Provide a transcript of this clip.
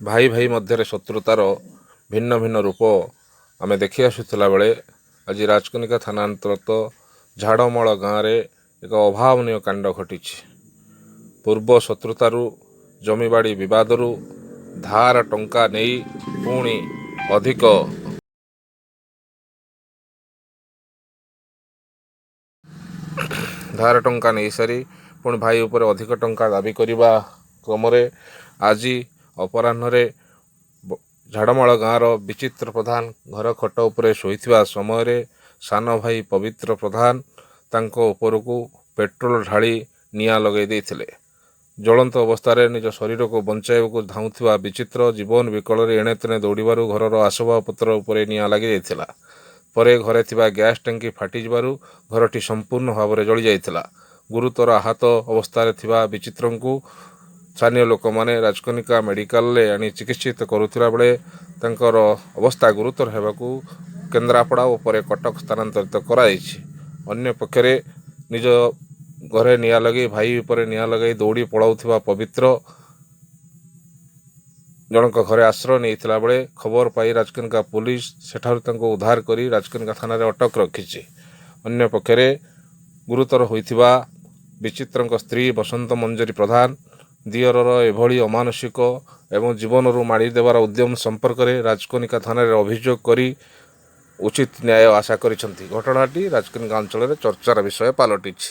ଭାଇ ଭାଇ ମଧ୍ୟରେ ଶତ୍ରୁତାର ଭିନ୍ନ ଭିନ୍ନ ରୂପ ଆମେ ଦେଖି ଆସୁଥିଲା ବେଳେ ଆଜି ରାଜକନିକା ଥାନା ଅନ୍ତର୍ଗତ ଝାଡ଼ମାଳ ଗାଁରେ ଏକ ଅଭାବନୀୟ କାଣ୍ଡ ଘଟିଛି। ପୂର୍ବ ଶତ୍ରୁତାରୁ ଜମିବାଡ଼ି ବିବାଦରୁ ଧାର ଟଙ୍କା ନେଇ ପୁଣି ଅଧିକ ଧାର ଟଙ୍କା ନେଇସାରି ପୁଣି ଭାଇ ଉପରେ ଅଧିକ ଟଙ୍କା ଦାବି କରିବା କ୍ରମରେ ଆଜି ଅପରାହ୍ନରେ ଝାଡ଼ମାଳ ଗାଁର ବିଚିତ୍ର ପ୍ରଧାନ ଘର ଖଟ ଉପରେ ଶୋଇଥିବା ସମୟରେ ସାନ ଭାଇ ପବିତ୍ର ପ୍ରଧାନ ତାଙ୍କ ଉପରକୁ ପେଟ୍ରୋଲ ଢାଳି ନିଆଁ ଲଗାଇ ଦେଇଥିଲେ। ଜ୍ୱଳନ୍ତ ଅବସ୍ଥାରେ ନିଜ ଶରୀରକୁ ବଞ୍ଚାଇବାକୁ ଧାଉଁଥିବା ବିଚିତ୍ର ଜୀବନ ବିକଳରେ ଏଣେତେଣେ ଦୌଡ଼ିବାରୁ ଘରର ଆସବାବପତ୍ର ଉପରେ ନିଆଁ ଲାଗିଯାଇଥିଲା। ପରେ ଘରେ ଥିବା ଗ୍ୟାସ୍ ଟାଙ୍କି ଫାଟିଯିବାରୁ ଘରଟି ସମ୍ପୂର୍ଣ୍ଣ ଭାବରେ ଜଳିଯାଇଥିଲା। ଗୁରୁତର ଆହତ ଅବସ୍ଥାରେ ଥିବା ବିଚିତ୍ରଙ୍କୁ ସ୍ଥାନୀୟ ଲୋକମାନେ ରାଜକନିକା ମେଡ଼ିକାଲରେ ଆଣି ଚିକିତ୍ସିତ କରୁଥିବା ବେଳେ ତାଙ୍କର ଅବସ୍ଥା ଗୁରୁତର ହେବାକୁ କେନ୍ଦ୍ରାପଡ଼ା ଓ ପରେ କଟକ ସ୍ଥାନାନ୍ତରିତ କରାଯାଇଛି। ଅନ୍ୟପକ୍ଷରେ ନିଜ ଘରେ ନିଆଁ ଲଗାଇ ଭାଇ ଉପରେ ନିଆଁ ଲଗାଇ ଦୌଡ଼ି ପଳାଉଥିବା ପବିତ୍ର ଜଣଙ୍କ ଘରେ ଆଶ୍ରୟ ନେଇଥିଲା ବେଳେ ଖବର ପାଇ ରାଜକନିକା ପୋଲିସ ସେଠାରୁ ତାଙ୍କୁ ଉଦ୍ଧାର କରି ରାଜକନିକା ଥାନାରେ ଅଟକ ରଖିଛି। ଅନ୍ୟପକ୍ଷରେ ଗୁରୁତର ହୋଇଥିବା ବିଚିତ୍ରଙ୍କ ସ୍ତ୍ରୀ ବସନ୍ତ ମଞ୍ଜରୀ ପ୍ରଧାନ ଦିଅରର ଏଭଳି ଅମାନସିକ ଏବଂ ଜୀବନରୁ ମାରିଦେବାର ଉଦ୍ୟମ ସମ୍ପର୍କରେ ରାଜକନିକା ଥାନାରେ ଅଭିଯୋଗ କରି ଉଚିତ ନ୍ୟାୟ ଆଶା କରିଛନ୍ତି। ଘଟଣାଟି ରାଜକନିକା ଅଞ୍ଚଳରେ ଚର୍ଚ୍ଚାର ବିଷୟ ପାଲଟିଛି।